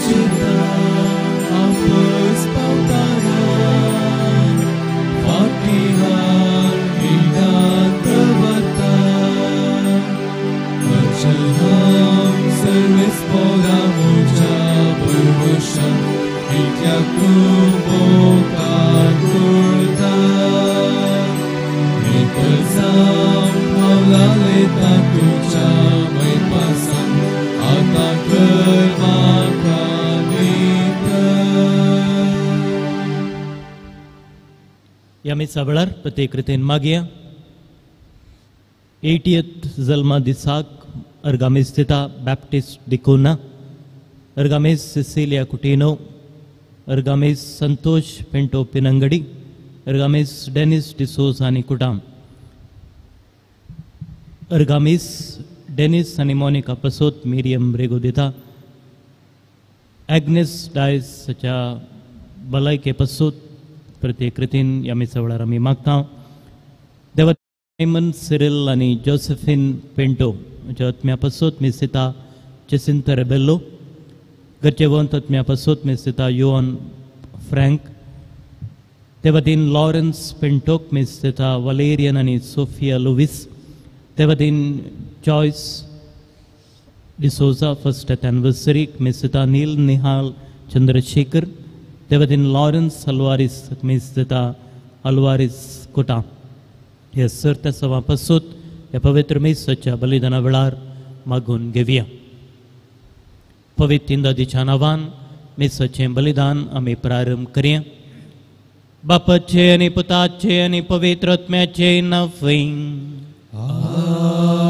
चिंता आपस पावताना फाटी हाड पिडांत वता अचल हांव सर्वेस्पोरा म्हज्या भरवंशा इतल्याक तूं भोवकार करता नितळ जावं पावलां लेता तुज्या मैपासान आतां कर म्हाका नितळ. ह्या मिसा वेळार प्रत्येक रितीन मागया 80th जल्मा दिसाक अर्गामेस दिता बॅप्टिस्ट डिकोना, अर्गामेस सिसिलिया कुटिनो, अर्गामेस संतोष पेंटो पिनंगडी, अर्गामेस डेनिस डिसोज आनी कुटाम, अर्गामेस डेनिस आनी मोनिका पसोत मिरियम रेगो दिता, एग्नेस डायसच्या भलायके पसोत प्रत्येक रितीन ह्या मिसा वेळार आमी मागता. देवा सायमन सिरिल आनी जोसेफिन पेंटो हाच्या आत्म्या पसोत मिसिता जेसिंत रेबेल्लो, घरचेवंत आत्म्या पसोत मिसिता युवन फ्रँक, तेवतीन लॉरन्स पेंटोक मिसिता वलेरियन आनी सोफिया लुवीस, तेवतीन जॉयस डिसोजा फर्स्ट डेथ एनिवर्सरीक मिसिता नील निहाल चंद्रशेखर, तेवतीन लॉरन्स अल्वारीस मिसिता अल्वारीस कोटा. हे सर त्या सवा पसूत ह्या पवित्र मिसाच्या बलिदाना वेळार मागून घेवया. पवित्र इंदादीच्या नांवान मिसाचें बलिदान आमी प्रारंभ करया. बापाचे आनी पुताचे आनी पवित्र आत्म्याचे नांव.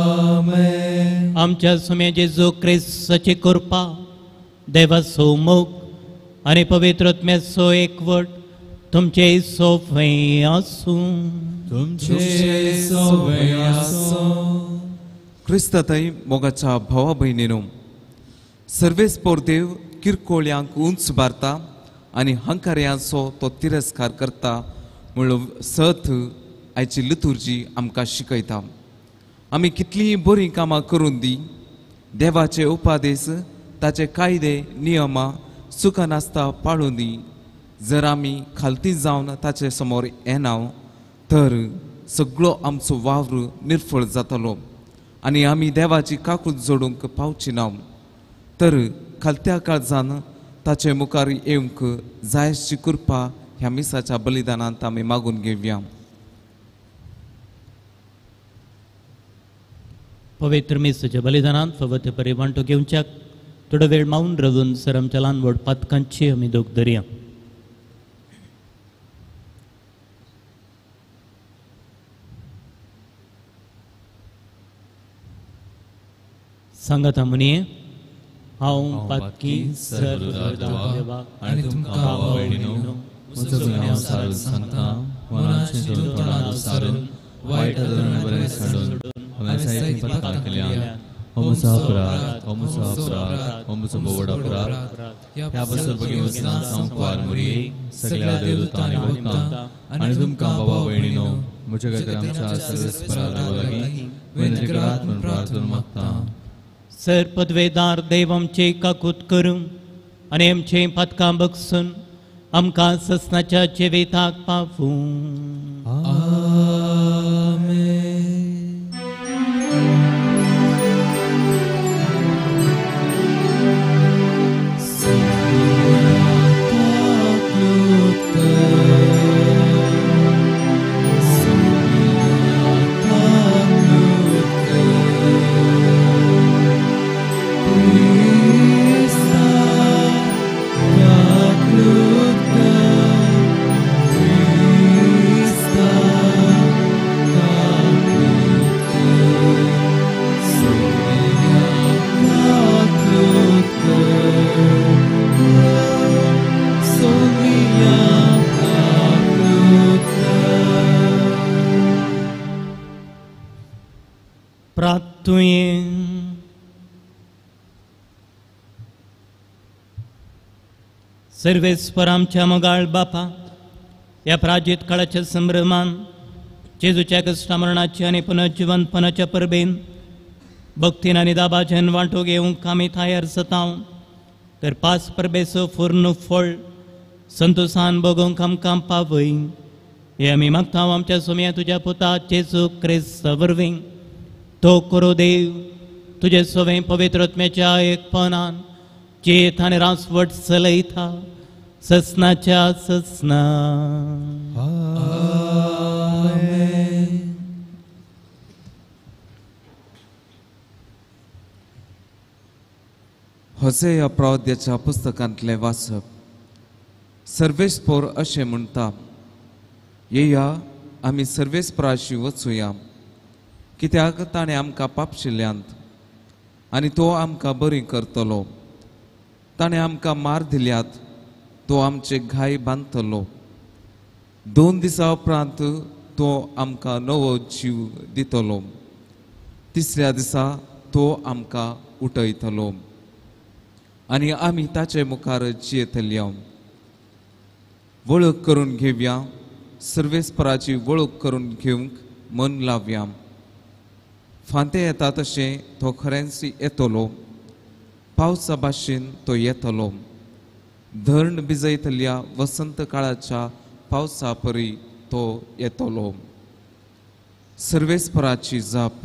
आमेन. आमच्या सुम्या जेजू क्रिस्ताची कृपा, देवाचो मोग आनी पवित्र आत्म्याचो एकवट तुमचे सोफे आसूं. तुमचे सोफे आसूं. क्रिस्तातय मोगाच्या भावा भयणीनो, सर्वेस्पोर देव किरकोळ्यांक उंच बारता आनी हंकार्यांचो तो तिरस्कार करता म्हणलो सत आयची लितुर्जी आमकां शिकयता. आमी कितलींय बरीं कामां करून दी, देवाचे उपादेश ताचे कायदे नियमां चुकनासता पाळून दी, जर आमी खालती जावन ताचे समोर येना तर सगळो आमचो वावर निर्फळ जातलो आनी आमी देवाची काकूत जोडूंक पावची ना. तर खालत्या काळजान ताचे मुखार येवंक जायची कृपा ह्या मिसाच्या बलिदानांत आमी मागून घेवया. पवित्र मिसाच्या बलिदानांत फवत परी वांटो घेवच्याक थोडो वेळ मावन रावून सर आमच्या ल्हान व्हड पातकांची आमी दोग धरया. सांगाता मुनिये, हांव पातकी सर्व आनी तुमकां भावा भयणीनो म्हजो गुन्यांव सारून सांगता, मनाचें तोंडान सारून वायट आदरान बरें सांडून हांवें जायतीं पातकां केल्यां. हो म्हजो अपराध, हो म्हजो अपराध, हो म्हजो व्हड अपराध. ह्या बसर भगी वचना संकवार मुरये सगळ्या देवदूतां आनी भक्तां आनी तुमकां बाबा भयणीनो म्हज्या खातीर आमच्या सर्वेस्परा देवा लागीं विनंती करात म्हूण प्रार्थना मागता. सर पदवेदार देव आमचे काकूत करूं आनी आमचे पातकां बगसून आमकां ससनाच्या जिविताक पावूं. सर्वेस्पर आमच्या मोगाळ बापा, ह्या प्राजीत काळाच्या संभ्रमान जेजूच्या कश्टा मरणाची आनी पुनर्जिवंतपणाच्या परबेन भक्तीन आनी दाबाच्यान वांटो घेवंक आमी तयार जाता. तर पास परबेचो फुर्ण फळ संतोसान भोगोवंक आमकां पावय. हे आमी मागता आमच्या सोम्या तुज्या पुता जेजू क्रिस्त वरवीं. तो करो देव तुजे सोवें पवित्र आत्म्याच्या एकपणान चेत आनी रासवट चलयता ससनाच्या ससना. आमेन. होसेया प्रवाद्याच्या पुस्तकांतलें वाचप. सर्वेस्पोर अशें म्हणटा, येया आमी सर्वेस्पराशी वचुया, कित्याक ताणें आमकां पापशिल्ल्यांत आनी तो आमकां बरी करतलो. ताणें आमकां मार दिल्यात, तो आमचे घाय बांदतलो. 2 दिसां उपरांत तो आमकां नवो जीव दितलो. 3ऱ्या दिसा तो आमकां उठयतलो आनी आमी ताचे मुखार जियेतले. वळख करून घेवया, सर्वेस्पराची वळख करून घेवंक मन लावया. फांते येता तशें तो खरेंच येतलो, पावसा भाशेन तो येतलो. धरण भिजयतल्या वसंत काळाच्या पावसा परी तो येतलो. सर्वेस्पराची जाप.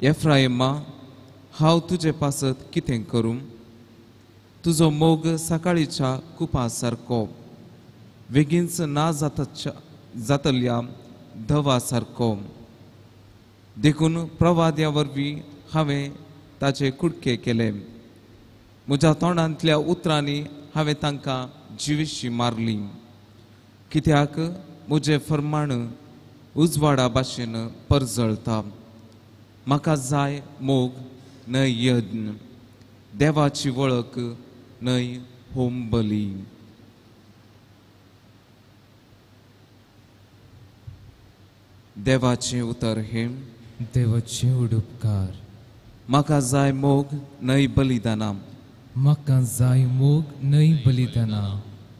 एफ्रायमा, हांव तुजे पासत कितें करूं? तुजो मोग सकाळीच्या कुपा सारको, बेगीनच ना जातल्या धवा सारको. देखून प्रवाद्या वरवीं हांवें ताचे कुडके केले. म्हज्या तोंडांतल्या उतरांनी हांवें तांकां जिविशी मारली, कित्याक म्हजें फर्माण उजवाडा भाशेन परजळता. म्हाका जाय मोग न्हय यज्ञ, देवाची वळख न्हय होम बली. देवाचें उतर हें. देवाचे उपकार. म्हाका जाय मोग न्हय बलिदाना, म्हाका जाय मोग न्हय बलिदाना.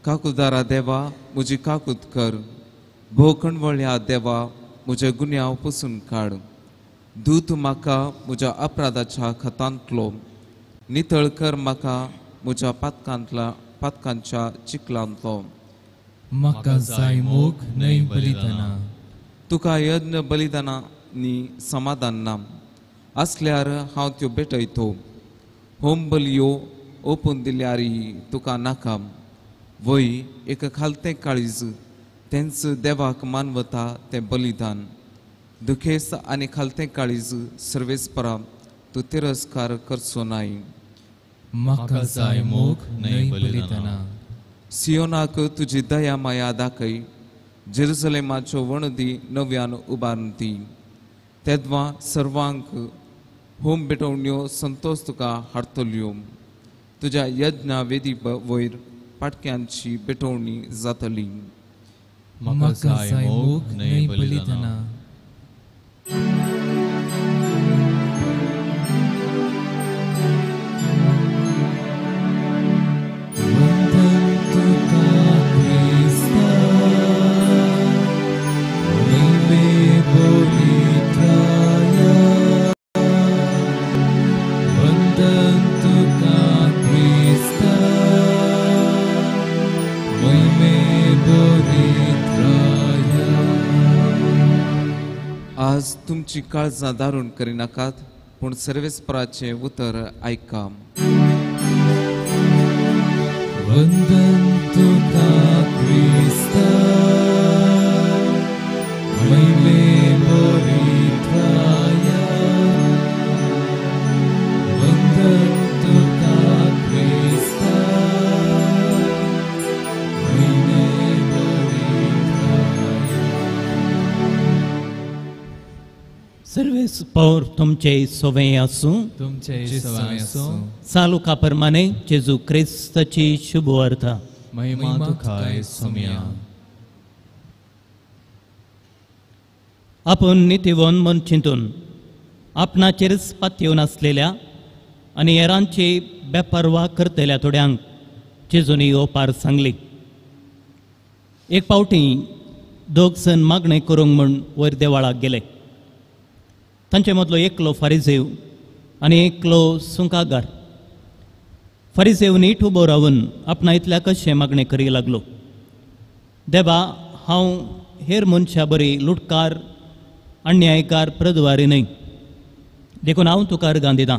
काकुदारा देवा म्हजी काकूत कर, भोकणवळ्या देवा म्हजे गुन्यांव पुसून काड. दूत म्हाका म्हज्या अपराधाच्या खतांतलो, नितळ कर म्हाका म्हज्या पातकांच्या चिखलांतलो. म्हाका जाय मोग न्हय बलिदाना. तुका यज्ञ बलिदानांनी समाधान ना आसल्यार हांव त्यो भेटयतो. होम बलियो ओपून दिल्यार तुका नाका. वय एक खालतें काळीज तेंच देवाक मानवता तें बलिदान. दुखेस्त आनी खालतें काळीज सर्वेस्परा तूं तिरस्कार करचो नाय. म्हाका जाय मोग न्हय बलिदाना. सियोनाक तुजी दया माया दाखय, जेरुसलेमाच्यो वणदी नव्यान उबारून दी. तेदवा सर्वांक होम भेटवण्यो संतोष तुका हाडटल्यो. तुज्या यज्ञा वेदी वयर पाटक्यांची भेटवणी जातली. म्हाका जाय मोग न्हय बलिदाना. आज तुमची काळजां दारून करिनाकात, पूण सर्वेस्पराचें उतर आयका. वंदन तुका क्रिस्ता, महिमे पवित्राया. वंदन तुका क्रिस्ता, महिमे पवित्राया. सर्वेस्पोर तुमचे सोवे आसूं. तुमचे सोवे आसूं. चालुका प्रमाणे जेजू क्रिस्ताची शुभ वार्ता. महिमा तुका सोम्या. आपूण नितीवन मन चिंतून आपणाचेरच पातयेवन आसलेल्या आनी हेरांची बेपर्वा करतल्या थोड्यांक जेजूनी ओपार सांगली. एक पावटी दोग जण मागणें करूंक म्हूण वयर देवाळाक गेले. तांचे मदलो एकलो फारिजेव आनी एकलो सुंकागार. फरिसेव नीट उबो रावन आपणा इतल्या कशें मागणें करी लागलो, देवा हांव हेर मनशा बरी लुटकार अन्यायकार प्रद्वारी न्हय, देखून हांव तुका अर्गां दितां.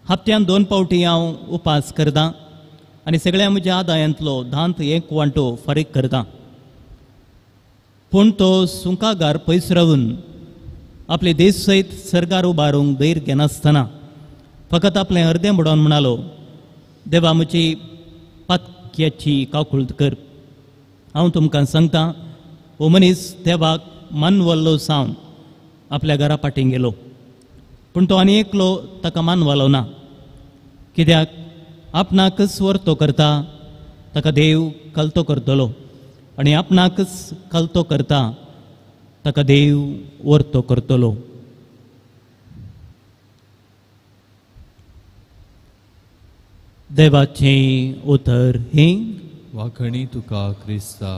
हप्त्यान 2 फावटी हांव उपास करतां आनी सगळ्या म्हज्या आदायांतलो 10 एक वांटो फारीक करतां. पूण तो सुंकागार पयस रावन आपले देश सयत सरकार उबारूंक धैर्य घेनासतना फकत आपलें अर्दें बुडोवन म्हणालो, देवा म्हजी पातक्याची काकुळट कर. हांव तुमकां सांगता, हो मनीस देवाक मानवल्लो सावन आपल्या घरा फाटीं गेलो, पूण तो आनी एकलो ताका मानवलो ना. कित्याक आपणाकच वर्तो करता ताका देव कलतो करतलो आनी आपणाकच कलतो करता ताका देव वर्तो करतलो. देवाचें उतर हें. वाखणी तुका क्रिस्ता.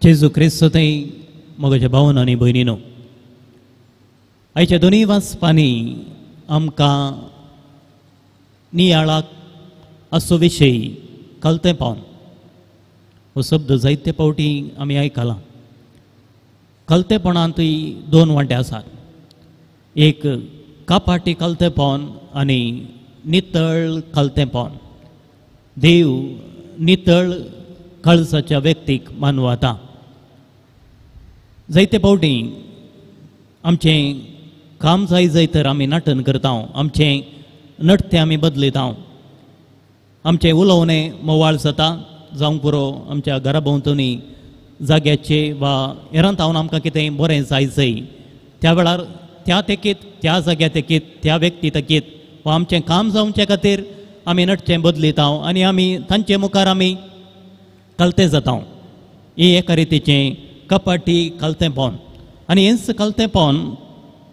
जेजू क्रिस्त थंय म्हज्या भावन आनी भयणीनो, आयच्या दोनूय वाचपांनी आमकां नियाळाक असो विशय कलतें पावन हो शब्द जायते फावटी आमी आयकला. कलतेपणांतूय 2 वांटे आसात, एक कापाटी कलतेपण आनी नितळ कलतेपण. देव नितळ कळसाच्या व्यक्तीक मानवता. जायते फावटी आमचें काम जाय जाय तर आमी नाटन करता, आमचें नटतें आमी बदलयता, आमचें उलोवणें मोवाळ जाता, जावंक पुरो आमच्या घरा भोंवतणी जाग्याचे वा हेरांत हांव आमकां कितें बरें जाय जाय त्या वेळार त्या तेकीत त्या जाग्या तेकीत त्या व्यक्ती तेकीत वा आमचें काम जावचे खातीर आमी नटचें बदलयता आनी आमी तांचे मुखार आमी कलतें जाता. हें एका रितीचें कपटी कलतेंपण आनी हेंच कलतेंपण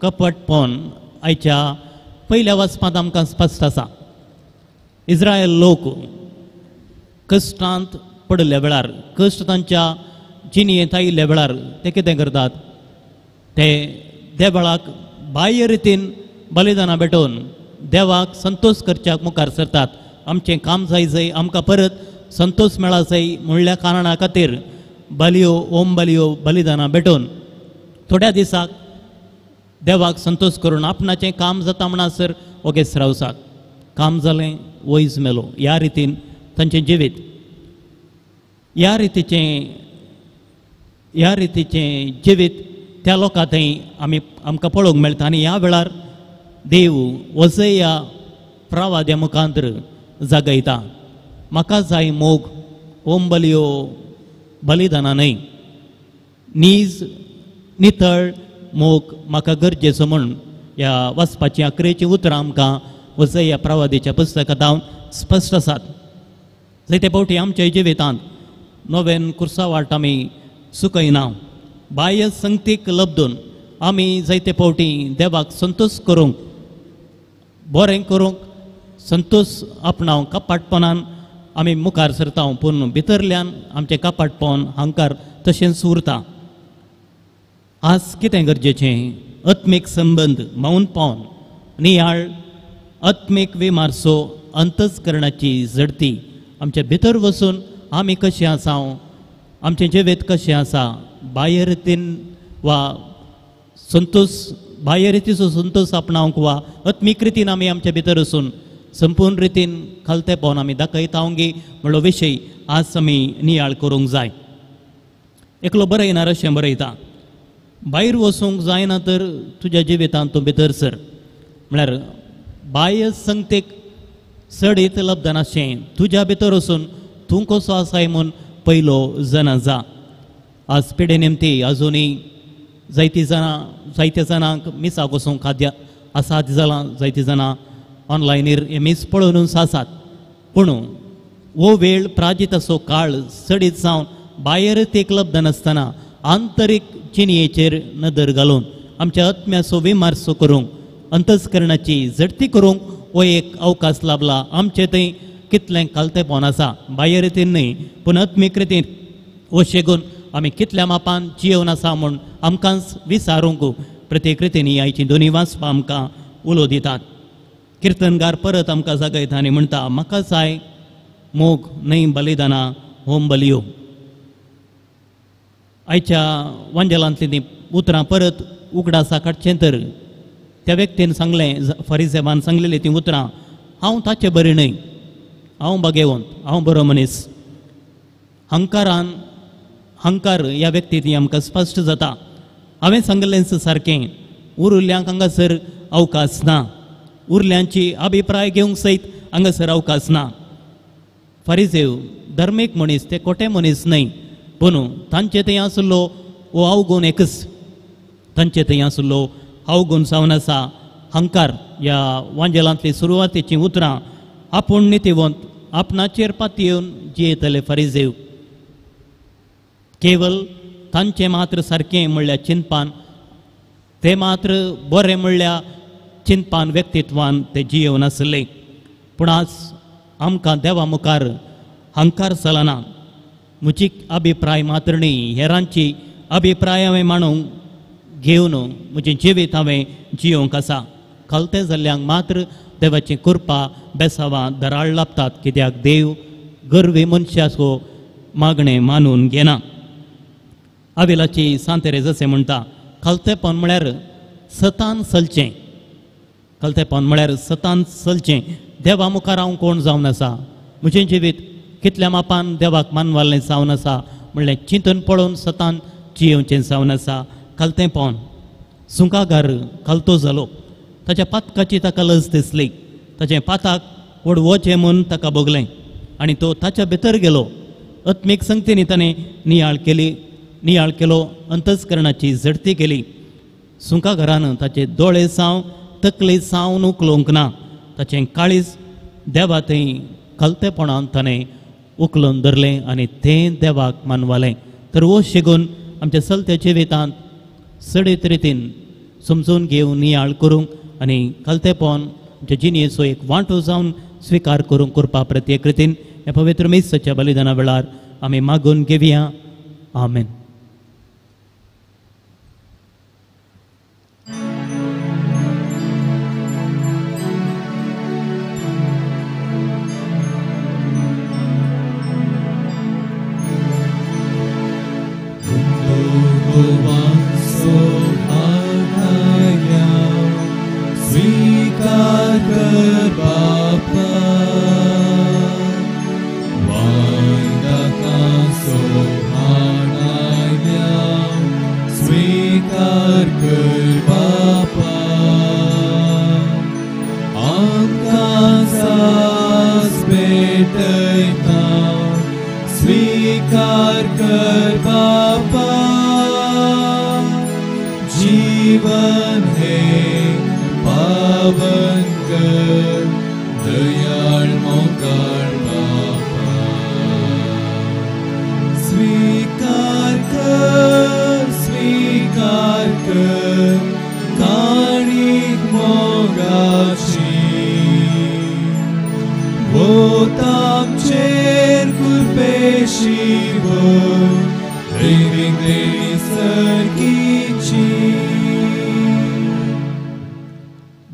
कपटपण आयच्या पयल्या वाचपांत आमकां स्पश्ट आसा. इस्रायल लोक कश्टांत पडिल्ल्या वेळार, कश्ट तांच्या जिणेंत आयिल्ल्या वेळार ते कितें करतात, ते देवळाक बाह्य रितीन बलिदानां भेटोवन देवाक संतोश करच्याक मुखार सरतात. आमचें काम जाय जाय, आमकां परत संतोश मेळा जाय म्हणल्या कारणा खातीर बलियो ओम बलियो बलिदानां भेटोवन थोड्या दिसाक देवाक संतोश करून आपणाचें काम जाता म्हणसर ओगेच रावसात. काम जालें वयज मेलो. ह्या रितीन तांचें जिवीत, ह्या रितीचें जिवीत त्या लोकां थंय आमी आमकां पळोवंक मेळटा. आनी ह्या वेळार देव वजया प्रवाद्या मुखांतर जागयता, म्हाका जाय मोग ओम बलियो बलिदानां न्हय, नीज नितळ मोग म्हाका गरजेचो म्हूण ह्या वाचपाची आकरेचीं उतरां आमकां वजया प्रवादीच्या पुस्तकांत स्पश्ट आसात. जायते फावटी आमच्या जिवितांत नव्यान कुर्सा वाट आमी सुकयना, बाह्य संगतीक लब्दून आमी जायते फावटी देवाक संतोश करूंक बरें करूंक संतोश आपणावंक कपाटपणान आमी मुखार सरता, पूण भितरल्यान आमचें कपाटपण हांकार तशेंच उरता. आज कितें गरजेचें, आत्मीक संबंद मौन पावन नियाळ आत्मीक विमार्सो अंतस्करणाची झडती आमच्या भितर वचून आमी कशें आसा, आमचें जिवीत कशें आसा, बाह्य रितीन वा संतोश बाह्य रितीचो संतोश आपणावंक वा आत्मीक रितीन आमी आमच्या भितर वचून संपूर्ण रितीन खालतेपण आमी दाखयता गी म्हणलो विशय आज आमी नियाळ करूंक जाय. एकलो बरयणार अशें बरयता, भायर वचूंक जायना तर तुज्या जिवितांत तूं भितर सर, म्हळ्यार बाह्य संगतीक चडीत लब्धनाशें तुज्या भितर वचून तूं कसो आसाय म्हूण पयलो जाणा जा. आज पिडे निमती अजुनूय जायती जाणां जायत्या जाणांक मिसाक वचूंक खाद्य आसात जालां, जायतीं जाणां ऑनलायनीर हे मीस पळोवनूच आसात, पूण हो वेळ प्राजिताचो काळ चडीत जावन भायर तेक लब्ध नासतना आंतरीक जिणयेचेर नदर घालून आमच्या आत्म्याचो विमार्सो करूंक अंतस्करणाची झडती करूंक हो एक अवकाश लाभला. आमचे थंय कितलें खालतेपण आसा बाह्य रितीन न्हय पूण आत्मीक रितीन हो शेगून आमी कितल्या मापान जियोवन आसा म्हूण आमकांच विचारूंक प्रतिकृतींनी आयची दोनी वाचपां आमकां उलो दितात. किर्तनगार परत आमकां जागयता आनी म्हणटा, म्हाका जाय मोग न्हय बलिदानां होम बलियो. आयच्या वांजेलांतलीं तीं उतरां परत उगडासा काडचें तर त्या व्यक्तीन सांगलें, फरिजेवान सांगलेलीं तीं उतरां, हांव ताचे बरी न्हय, हांव भागेवंत, हांव बरो मनीस. हंकारान हंकार ह्या व्यक्ती ती आमकां स्पश्ट जाता. हांवें सांगलेंच सारकें, उरुल्ल्यांक हांगासर अवकाश ना, उरल्यांची अभिप्राय घेवंक सयत हांगासर अवकाश ना. फरिजेव धर्मीक मनीस, ते खोटे मनीस न्हय, पूण तांचे थंय आसलो हो अवगुण एकच, तांचे थंय आसलो अवगुण जावन आसा हंकार. ह्या वांजेलांतली सुरवातेचीं उतरां, आपूण नितीवंत आपणाचेर पातयेवन जियेतले फरिजेव, केवल तांचें मात्र सारकें म्हणल्यार चिंतपान, ते मात्र बरें म्हणल्यार चिंतपान व्यक्तित्वान ते जियेवन आसले. पूण आज आमकां देवा मुखार हंकार चलना. म्हजी अभिप्राय मात्र न्ही, हेरांची अभिप्राय हांवें मांडूंक घेवन म्हजें जिवीत हांवें जियोवंक आसा. खलतें जाल्ल्यांक मात्र देवाची कृपा बेसावां दराळ लाबतात, कित्याक देव गर्वी मनशाचो मागणें मानून घेना. आविलाची सांतेरे जशें म्हणटा, खलतेपण म्हळ्यार सतान चलचें, खलतेपण म्हळ्यार सतान चलचें. देवा मुखार हांव कोण जावन आसा, म्हजें जिवीत कितल्या मापान देवाक मानवालें जावन आसा म्हणलें चिंतून पळोवन सतान जियेवचें जावन आसा. खलतेपण सुंकागार खलतो जालो, ताच्या पातकाची ताका लज दिसली, ताचें पाताक वडवचें म्हूण ताका भोगलें आनी तो ताच्या भितर गेलो. आत्मीक संगतींनी ताणें नियाळ केली, नियाळ केलो, अंतस्करणाची झडती केली. सुंकाघरान ताचे दोळे साव तकली सावन उखलूंक ना, ताचें काळीज देवा थंय खलतेपणान ताणें उखलून धरलें आनी तें देवाक मानवालें. तर हो शिगून आमच्या चलत्या जिवितांत सडीत रितीन समजून घेवन नियाळ करूंक आनी खलतेपण आमच्या जिणेचो एक वांटो जावन स्विकार करूंक करपा प्रत्येक रितीन ह्या पवित्र मिसाच्या बलिदाना वेळार आमी मागून घेवया. आमेन.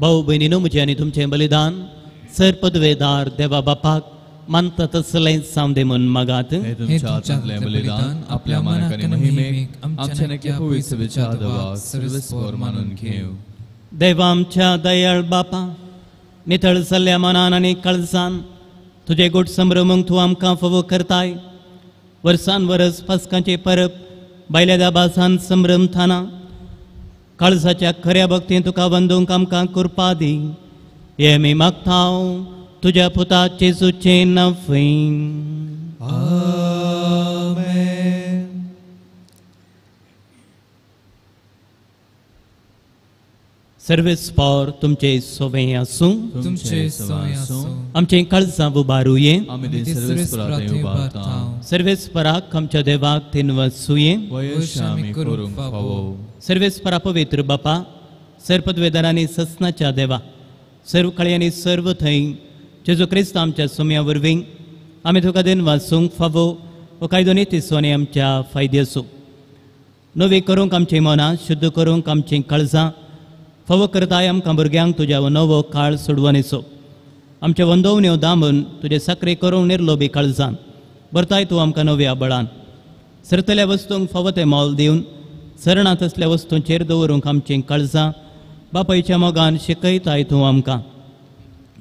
भाऊ भयणीनो, म्हजें आनी तुमचें बलिदान सर पदवेदार देवा बापाक मानता तसलें जावं दे म्हूण मागात. बलिदान आपल्या मनाक आनी महिमेक आमच्या नक्या पवित्र देवाक सर्वेस्पर मानून घेव. देवा आमच्या दयाळ बापा, नितळ जाल्ल्या मनान आनी काळजान तुजे गोड संभ्रमूंक तूं आमकां फावो करताय. वर्सान वरस पासकांचे परब भायल्या दाबासान संभ्रमताना काळजाच्या खऱ्या भक्तीन तुका वंदूंक आमकां कृपा दी. हे आमी मागता तुज्या पुता जेजूचें नांवान. आमेन. सर्वेस्पर तुमचे सोवे आसूं, तुमचे सोवे आसूं. आमचें काळजां उबारुये, आमी सर्वेस्पराक उबारता. सर्वेस्पराक आमच्या देवाक तिनवसुये, वयश आमी करूंक फावो. सर्वेस्परा पवित्र बापा, सर्पद्वेदरांनी ससनाच्या देवा, सर्व कळयांनी सर्व थंय जेजू क्रिस्त आमच्या सोम्या वरवीं आमी तुका दिनवासूंक फावो हो कायदो नितीचो आनी आमच्या फायद्याचो. नवी करूंक आमचीं मनां, शुद्ध करूंक आमचीं काळजां, फावो करताय आमकां भुरग्यांक तुज्या नवो काळ सोडवणेचो. आमचे वंदोवण्यो दामून तुजे साकरे करूंक निर्लोबी काळजान भरताय तूं आमकां नव्या बळान. सरतल्या वस्तूंक फावो तें मोल दिवन सरणां तसल्या वस्तूंचेर दवरूंक आमचीं काळजां बापायच्या मोगान शिकयताय तूं आमकां.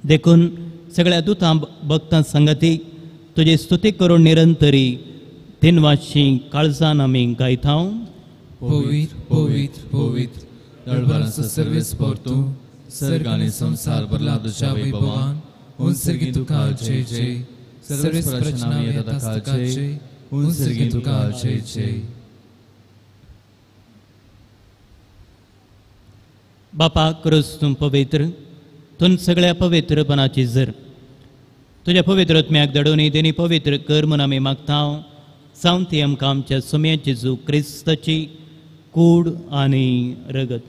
देखून सगळ्या दुतां भक्तां संगती तुजी स्तुती करून निरंतरी दिनवाशी काळजान आमी गायता. पवित्र पवित्र पवित्र दळभरांचो सर्वेस्पर तूं, सर्ग आनी संवसार भरला तुज्या वैभवान. उंचसर्गी तुका जय जय, सर्वेस्पराच्या नांवान येता ताका जय, उंचसर्गी तुका जय जय. बापा क्रूस तूं पवित्र, तूं सगळ्या पवित्रपणाची जर तुज्या पवित्र आत्म्याक धाडून तेणी पवित्र कर म्हूण आमी मागता. जावन ती आमकां आमच्या सुम्या जेजू क्रिस्ताची कूड आनी रगत.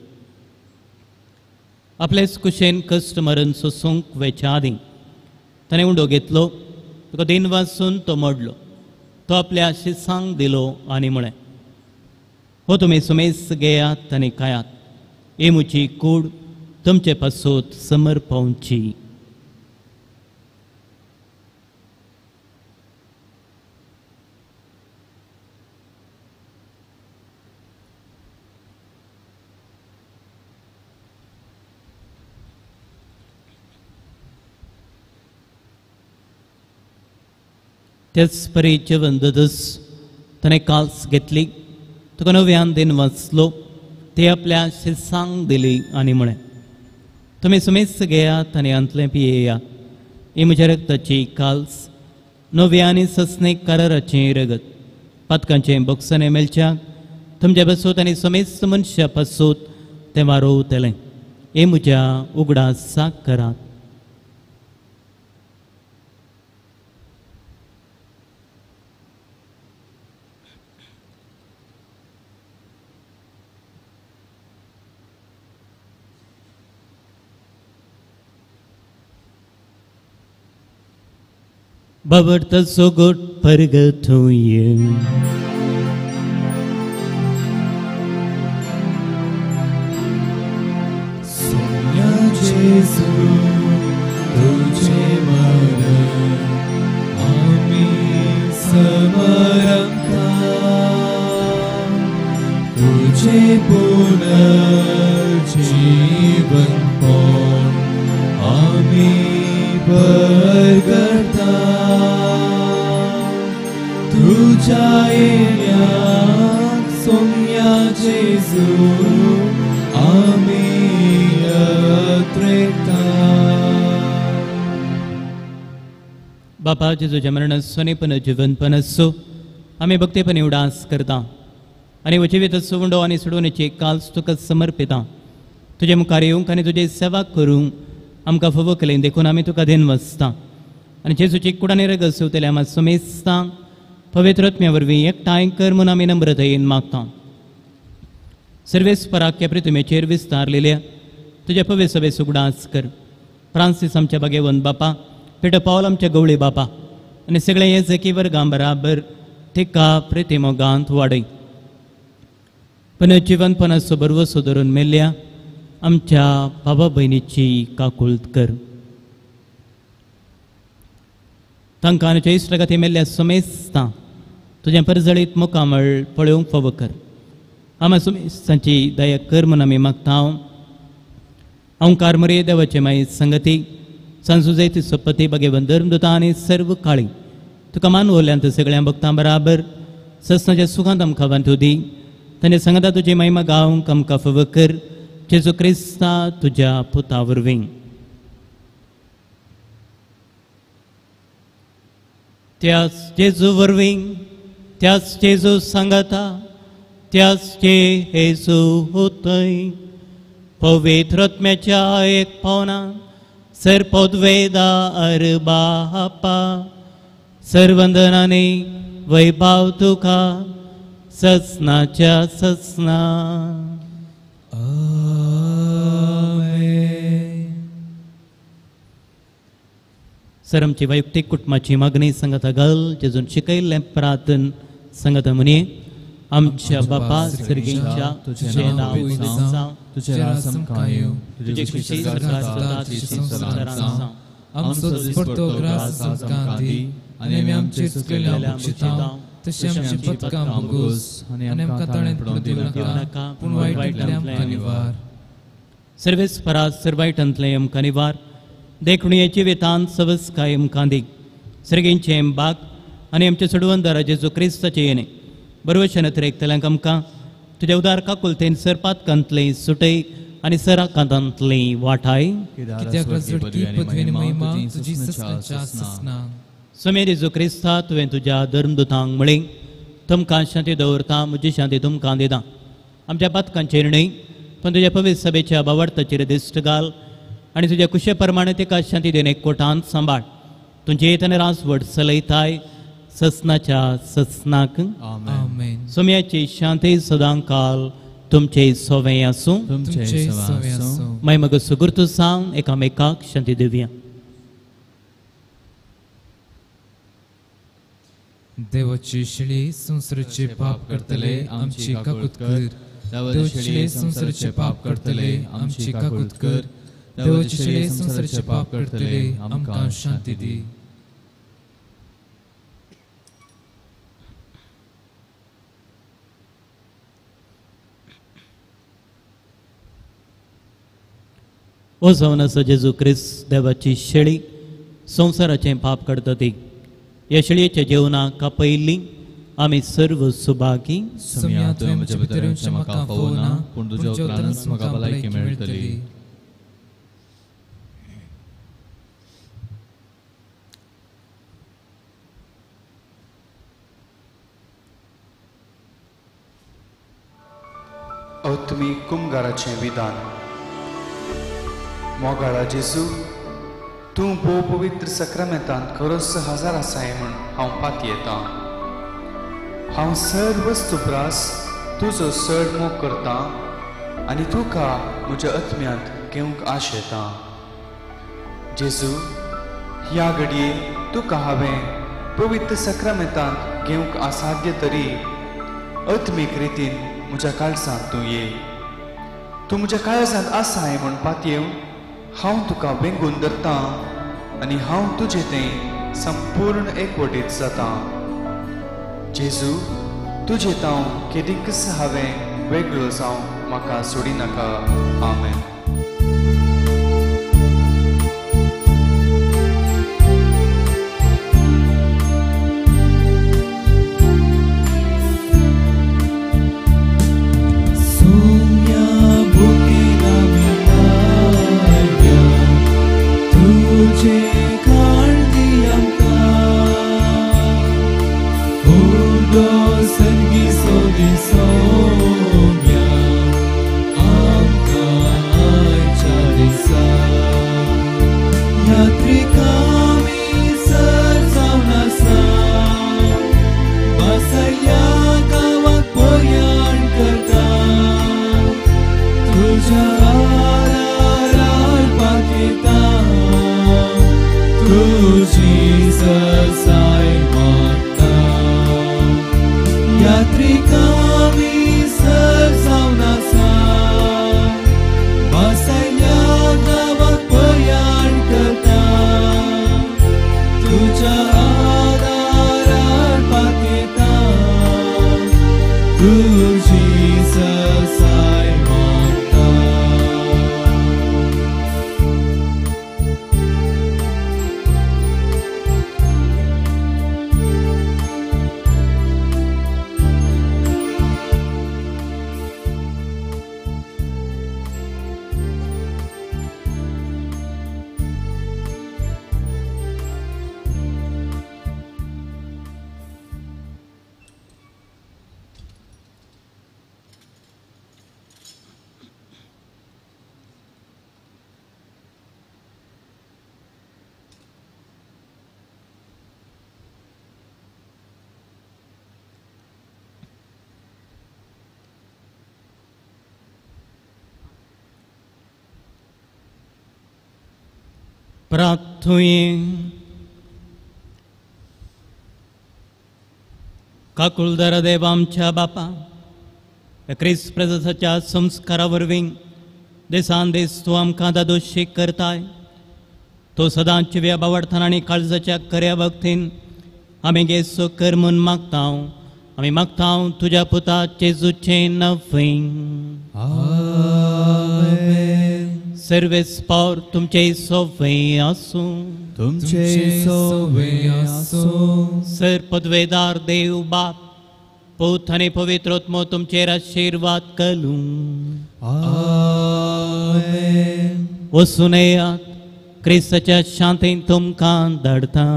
आपलेच कुशेन कश्ट मरण सोसूंक वेच्या आदीं ताणें उंडो घेतलो, तुका दिन वाचून तो मोडलो, तो आपल्या शिसांक दिलो आनी म्हळें, हो तुमी सुमेस घेयात आनी खायात, ही म्हजी कूड तुमचे पासत समर्पावची. त्याच परी जेवण ददस ताणें काल्स घेतली, तुका नव्यान दिन वाचलो, ते आपल्या शिसांक दिली आनी म्हळें, तुमी सुमेस घेयात आनी हांतलें पियेयात, ही म्हज्या रक्ताची काल्स, नव्या आनी ससनेक कराराचें रगत, पातकांचें बोगसणें मेळच्याक तुमच्या पासूत आनी समेस्त मनशा पासूत तें वारोवतलें. हें म्हज्या उगडासाक करात. बाबर्त सोगोट परगतूय सोन्या जेजू तुझे मरण आमी समरता, तुझे पुनर्जीवन पण आमी परगता. तुझ्या येण्याक सोम्या जेजू आमी अत्रेता. बापा जेजूच्या मरण सोनेपण जिवनपण असो आमी भक्तेपणी उडास करता आनी जिवीत उंडो आनी सोडवणेची काल्स तुका समर्पिता. तुजे मुखार येवंक आनी तुजी सेवा करूंक आमकां फावो केलें देखून आमी तुका then वचता आनी जेजूची कुडानी रगत सोवतले आमा सुमेस्ता पवित्र आत्म्या वरवीं एकठांय कर म्हूण आमी नम्रतायेन मागता. सर्वेस्पराख्या प्रितुमेचेर विस्तारलेल्या तुज्या पवित्र सभेचो उगडास कर. फ्रांसीस आमच्या भाग्यवंत बापा, पेटो पावल आमच्या गवळी बापा आनी सगळे हे जकी वर्गां बराबर तिका प्रितिमोगांत वाडय. पण जिवनपणाचो भरवसो धरून मेल्ल्या आमच्या बाबा भयणीची काकूळत कर. तांकां आनी इश्टागती मेल्ल्या समेस्तां तुजें परजळीत मुखामळ पळोवंक फावो कर. आमा सुमेस्तांची दया कर म्हूण आमी मागता. ओंकार मरे देवाचे माई संगती सांजुजैती सोपती भाग्यवंत धर्मदूता आनी सर्व काळी तुका मानवल्यांत सगळ्या भक्तां बराबर ससनाच्या सुखांत आमकां वांटू दी. तांचे सांगता तुजी महिमा गावंक आमकां फावो कर. जेजू क्रिस्ता तुज्या पुता वरवीं. त्याच जेजू वरवीं, त्याच जेजू सांगता, त्याच जेजू होतय पवित्र आत्म्याच्या एक पावना सर पदवेदा अरबापा सर्वंदनाने वैभाव तुका ससनाच्या ससना. आमेन. सर आमची वैयक्तीक कुटुंबाची मागणी संगता घाल जेजून शिकयल्लें प्रार्थन संगता म्हणये. आमच्या बापा सर्गींच्या तुझें नांव पवित्र जावं, तुझें राज आमकां येवं, तुजी खुशी स्वर्गांत जाता तशी संवसारांत जावं. आमचो दिसपट्टो ग्रास आमकां दी आनी आमी आमचे चुकलेल्या भोगशिता तशें आमची पथकां भोगोस आनी आमकां ताळेंत पडूं दिवं नाका पूण वायटांतलें आमकां निवार. सर्वेस्परा सर्वायटांतलें आमकां निवार देखून हे जिवितांत सवसकाय आमकां दी. सर्गींचें बाग आनी आमचे सोडवणदारा जेजू क्रिस्ताचें येणें बरवशेन अतिरेकतल्यांक आमकां तुज्या उदार काकुलतेन सरपातकांतलें सुटय आनी सराकांतांतलें वाठाय. समेर जेजू क्रिस्ता तुवें तुज्या धर्मदुतांक म्हळें तुमकां शांती दवरता म्हजी शांती तुमकां दिता. आमच्या पातकांचेर न्हय पण तुज्या पवित्र सभेच्या बावडताचेर दिश्ट घाल आनी तुज्या कुशे प्रमाणे तिका शांती दिवन एकवटान सांबाळ. तुमचे येतन रासवट चलयताय ससनाच्या ससनाक. आमेन. सोम्याची शांती सदांकाल तुमचे सोवे आसूं. मागीर मग सुगुर्तू सांग एकामेकाक शांती दिवया. देवाची शिळी संवसाराचे पाप करतले आमची काकूत कर. देवाची शिळी संवसाराचे पाप करतले आमची काकूत कर. देवाची शिळी संवसाराचे पाप करतले आमकां शांती दी. ओ जावन आसा जेजू क्रिस्त देवाची शेळी संवसाराचें पाप करता ती ह्या शेळयेच्या जेवणाक कापयल्ली आमी सर्व सुभागी. सोम्या तुवें म्हज्या भितर येवचें म्हाका फावना पूण तुज्या उतरानच म्हाका भलायकी मेळटली. अत्मी कुमगाराचें विधान. मोगाळा जेजू, तूं भोव पवित्र सक्रामेंतांत खरोच हजार आसाय म्हूण हांव पातयेतां. हांव सर्व वस्तू प्रास तुजो चड मोग करतां आनी तुका म्हज्या आत्म्यांत घेवंक आशेतां. जेजू, ह्या घडये तुका हांवें पवित्र सक्रामेंतांत घेवंक असाध्य तरी आत्मीक रितीन म्हज्या काळजांत तूं ये. तूं म्हज्या काळजांत आसाय म्हूण पातयेवन हांव तुका वेंगून धरतां आनी हांव तुजें तें संपूर्ण एकवटीत जातां. जेजू, तुजें तांव केदीकच हांवें वेगळो जावं म्हाका सोडिनाका. आमेन. प्रार्थुये. काकुळदार देव आमच्या बापा, क्रिस्त प्रेजसाच्या संस्कारा वरवीं देसान देस तूं आमकां दादोशी करताय. तो सदांच जिव्या बावडथान आनी काळजाच्या खऱ्या भक्तीन आमी गेसो कर म्हूण मागता. आमी मागता तुज्या पुता जेजूचें नवीं. आमेन. सर्वेस पावर तुमचे सोवे आसूं. तुमचे सोवे आसूं. सर पदवेदार देव बाप, पूत आनी पवित्र आत्मो तुमचेर आशिर्वाद करूं. आमेन. वचून येयात, क्रिस्ताच्या शांतीन तुमकां धाडटा.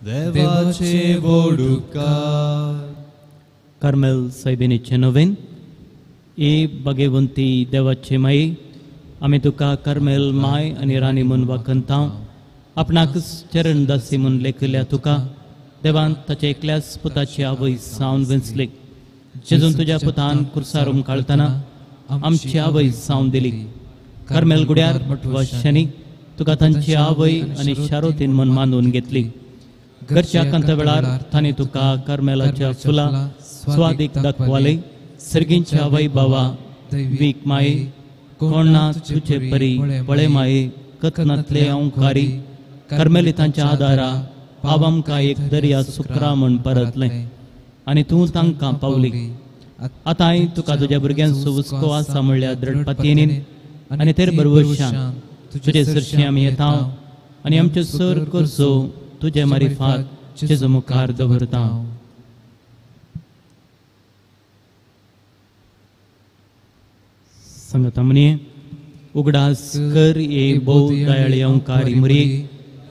देवाचे वोडुकार. कार्मेल सायबिणीचें नवीन. ए भाग्यवंती देवाची माई, आमी तुका कार्मेल माय आनी राणी म्हूण वाखणता. आपणाक चरण दासी म्हूण लेखिल्ल्या तुका देवान ताच्या एकल्याच पुताची आवय सावन वेंचली. जेजून तुज्या पुतान कुर्सार उमकाळतना आमची आवय सावन दिली. कार्मेल गुड्यार मठवाशांनी तुका तांची आवय आनी शारोतीन म्हूण मानून घेतली. घरच्या कांता वेळार तांणी तुका कार्मेलाच्या फुलां स्वादीक दाखवाले. सर्गींच्या आवय बाबा वीक माये, कोण ना तुजे परी पळे माये, कथनांतले अंकारी कार्मेलितांच्या आदारा पाव आमकां एक दर्या सुक्रा म्हूण परतलें आनी तूं तांकां पावली. आतांय तुका तुज्या भुरग्यांचो हुस्को आसा म्हणल्यार दृढपातयेन आनी तेर बरवशान तुजे सरशीं आमी येता आनी आमचे सर करचो तुजे मारिफात जेजू मुखार दवरता. सांगता म्हणये उगडास कर ए भोव दयाळी अंकारी मुरये,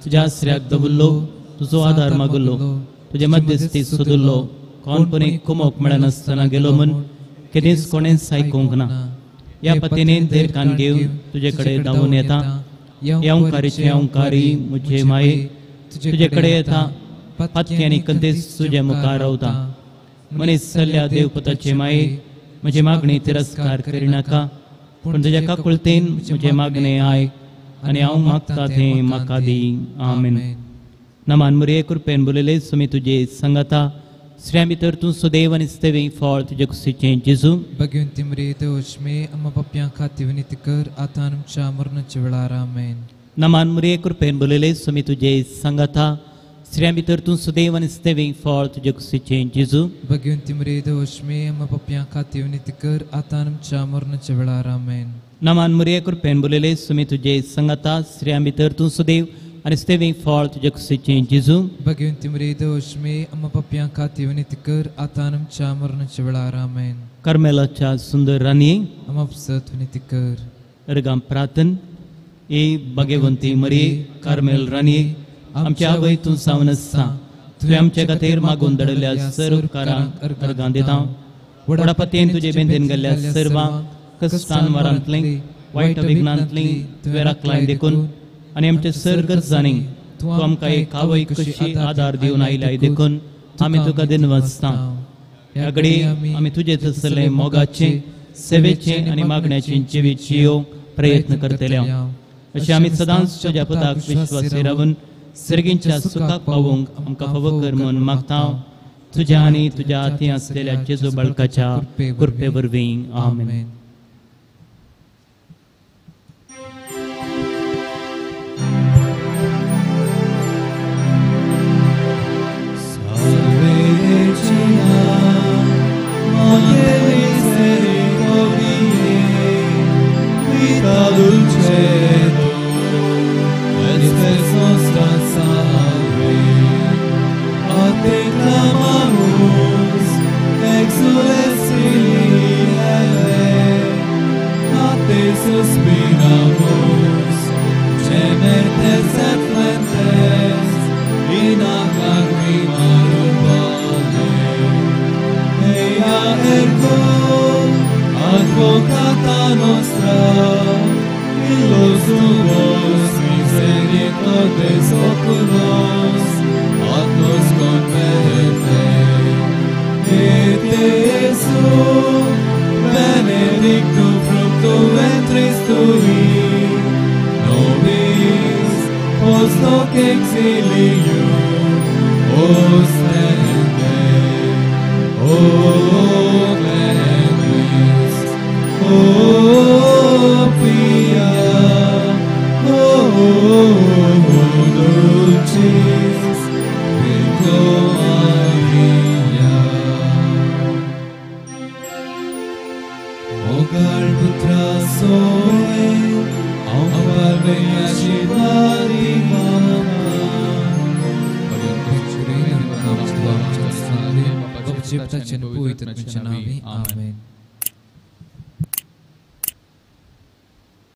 तुज्या आसऱ्याक दवरलो, तुजो आदार मागलो, तुजे मध्यस्थी सोदलो, कोणपणी कुमोक मेळनासतना गेलो म्हूण केदींच कोणेंच आयकूंक ना. ह्या पतीने धीर कान घेवन तुजे कडेन धांवून येता. ह्या ओंकारीचे ओंकारी म्हजे माये तुजे कडेन येता. पातकी आनी कंतेस तुजे मुखार रावता. मनीस सल्ल्या देवपुताचे माये म्हजी मागणी तिरस्कार करिनाका, पूण तुज्या काकुळतेन म्हजें मागणें आयक आनी हांव मागता तें म्हाका दी. आमेन. नमान मुरये कृपेन बोलयले सुमी तुजे संगाता. स्त्रियां भितर तूं सुदैव आनी स्तवी फळ तुजे कुशीचें जेजू. भगवंती मरिये देवोचमे आम्हा पाप्यां खातीर विनंती कर आतां आमच्या मरणाच्या वेळार. आमेन. नमान मुरये कृपेन बोलयले सुमी तुजे संगाता. स्त्रियां भितर तूं सुदैव आनी स्तवी फळ तुजे कुशीचें जेजू. भगवंती मरिये देवोचमे आम्हा पाप्यां खातीर विनंती कर आतां आमच्या मरणाच्या वेळार. आमेन. नमान मुरये कृपेन बोलयले सुमी तुजे संगाता. स्त्रियां भितर तूं सुदैव आनी स्तवी फळ तुजे कुशीचें जेजू. भगवंती मरिये देवोचमे आम्हा पाप्यां खातीर विनंती कर आतां आमच्या मरणाच्या वेळार. आमेन. कार्मेलाच्या सुंदर राणये आम्हा पासत विनंती कर. अर्गां प्रार्थन. ए भाग्यवंती मरिये कार्मेल राणये, आमच्या आवय तूं सावन आसा. तुवें आमचे खातीर मागून धाडिल्ल्या सर्व उपकारांक अर्गां दिता. व्हडा पतीन तुजे बेंदेन गेल्ल्या सर्वां कश्टान वारांतलीं वायट विघ्नांतलीं तुवें राखलाय देखून आनी आमचे सर गरजांनी तूं आमकां एक आवय कशी आदार दिवन आयल्याय देखून आमी तुका दिनवासता. ह्या घडये आमी तुजे तसले मोगाचे सेवेचे आनी मागण्याचे जिवीत जियोवंक प्रयत्न करतले. अशें आमी सदांच तुज्या पुताक विश्वासी रावन सर्गींच्या सुखाक पावोवंक आमकां फावो कर म्हूण मागता. तुज्या आनी तुज्या हातीं आसलेल्या जेजू बाळकाच्या कृपे वरवीं. आमेन. Dulcedo, et spes nostra salve. A te clamamus, exules filii Eve, a te suspiramus, gementes et flentes, in hac lacrimarum vale. Eia ergo, advocata nostra, illos tuos misericordes oculos, ad nos converte. Et Jesu, benedictum fructum ventris tui, nobis post hoc exilium ostende. O clemis, O pia, O dulcis Virgo Maria. मोगाळ पुत्रा सोळे हांव बारबें आशिर्वादी म्हाका. Amen.